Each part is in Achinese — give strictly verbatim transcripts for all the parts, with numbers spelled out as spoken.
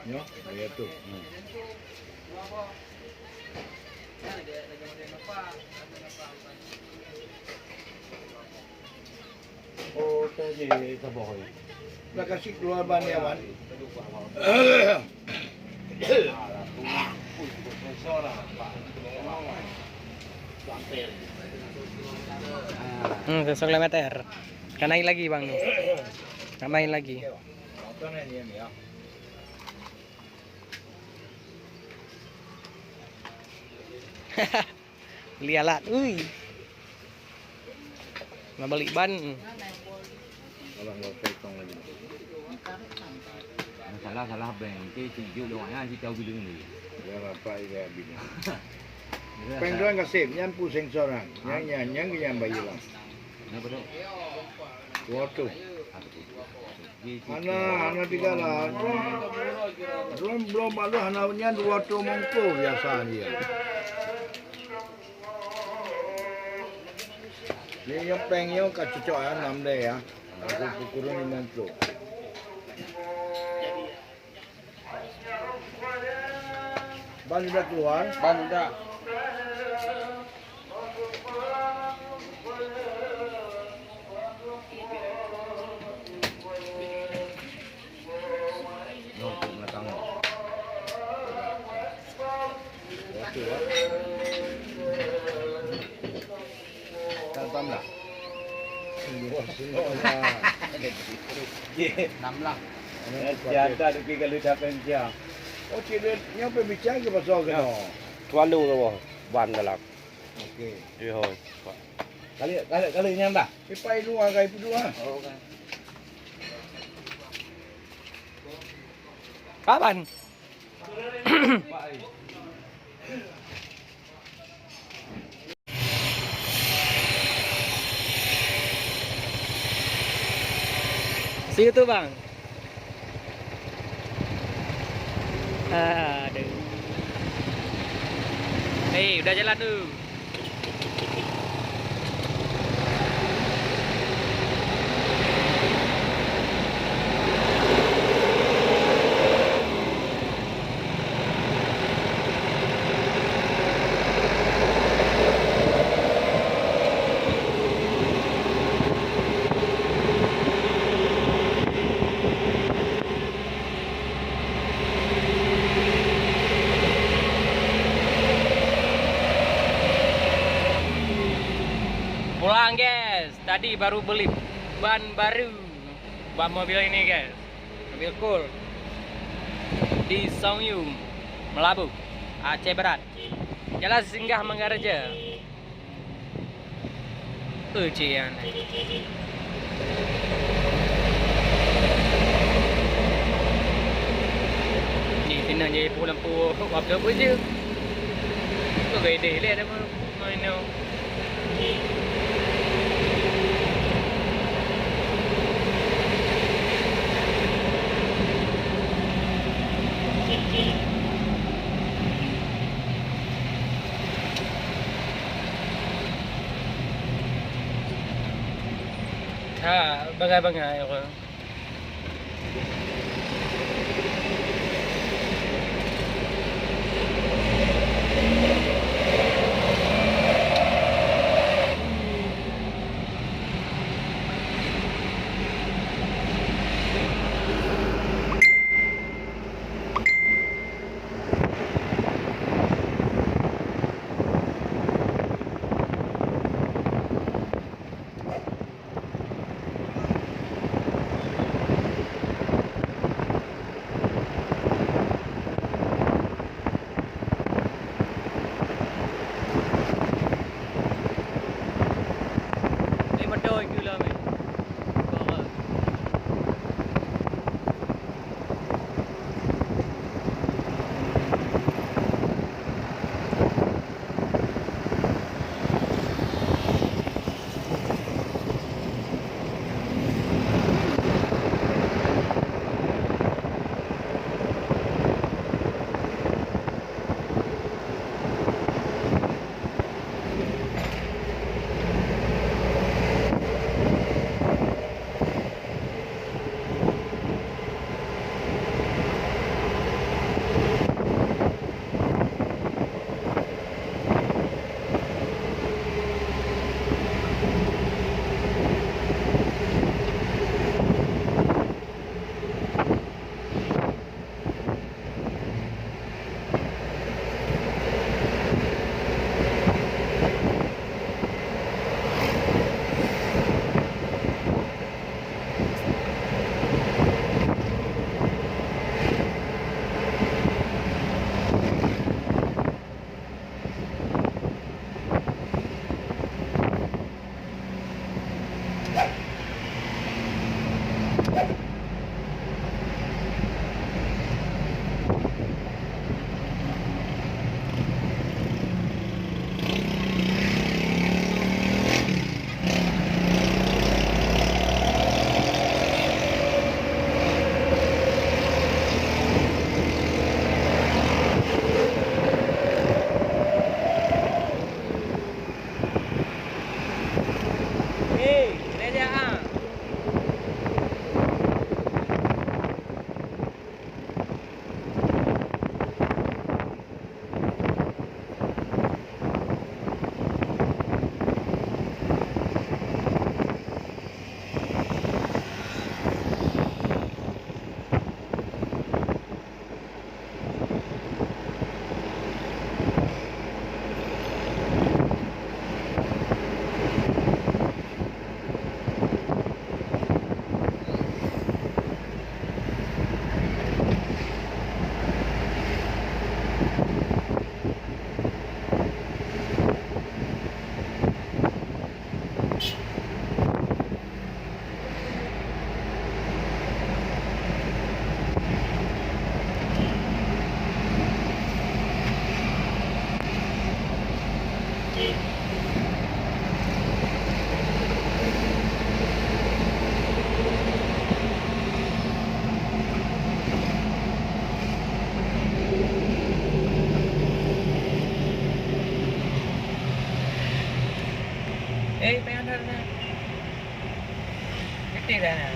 Nyoh, ya tu. Hmm. Oh, teuh jih saboh. Terima kasih keluar ban ya, Wan. Hmm, seratus kilometer. Kan naik lagi, Bang, ni. Nak main lagi. Beli alat, ui. Nak beli ban. Abang mau potong lagi. Salah, salah beng. Oke, si Juk lewat nyan, si tahu bilang ni. Ya, bapak, ya, bilang. Peng tuan kasih, nyan pusing seorang. Nyan, nyan, nyan, nyan bayi lah. Kenapa tu? Dua ratus. Hana, hana tiga lah. Belum, belum balu hana nyan dua ratus mongko biasa dia. Ni yang peng yang ka cocok ya, enam deh ya. Aku kurung lima puluh. Ban udah keluar? Ban udah. Nyoh, untuk belakang nyoh. Oke, ya. Kan paham lah? Dua puluh lah. Enam lah. Siapa tu kalau dah penjam? Oh, cik dia nyampe bicara ke pasal ke? Tualu tu, ban dalam. Oke. Iya, hoi. Kali, kali, kali nyang dah. Ipai dua, kai dua. Oh, kan. Kapan? See you tu, Bang. Aduh. Eh, udah jalan tu. Pulang, guys. Tadi baru beli ban baru buat mobil ini, guys. Mobil Colt di Songyu, Meulaboh, Aceh Barat. Jalan Singgah Manggareja. Eh, cik, ya, ni. Ni, kena je lampu, lampu waktu pun je. Tu gaya deh, lihat apa. Mana? Ha, bangai-bangai orang. Hei, kena jak ah. Eh, payah that, that. Beutôi that, that.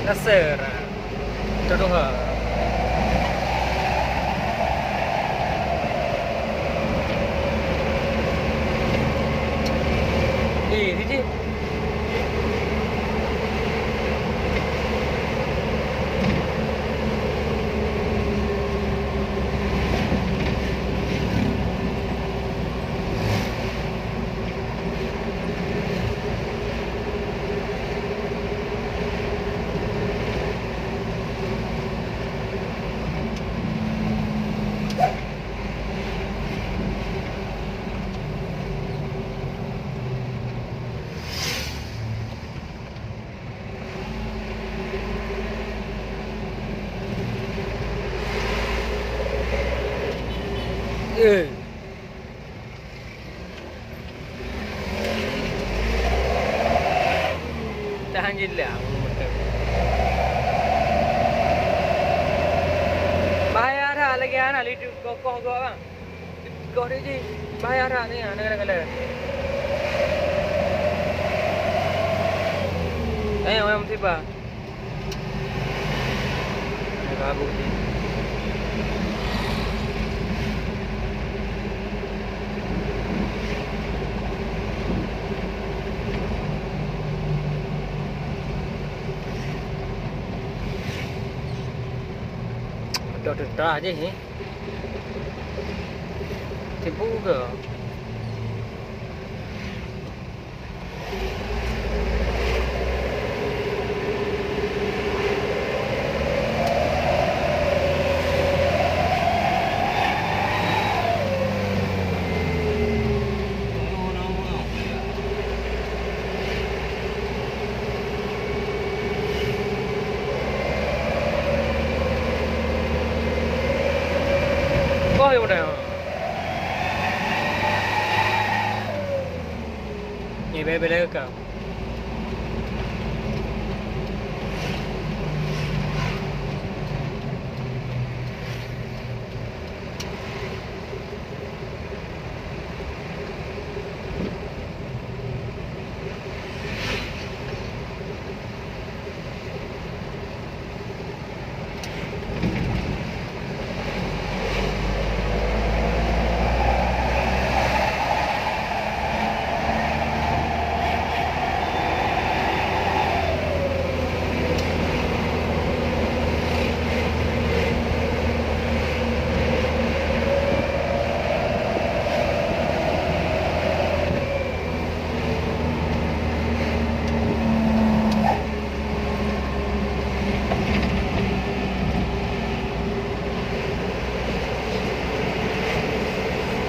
Nasir. Itu dua. Eh, Fiji. Eh. Tahan je lah. Bahaya that lagi anak lidu kokoh gok bang. Koh dia je. Bahaya that ni, anak-anak kala. Eh, orang musibah. Ada kabut ni. Ada tentara je ni. Tipu ke? Eh, bela-bela kau.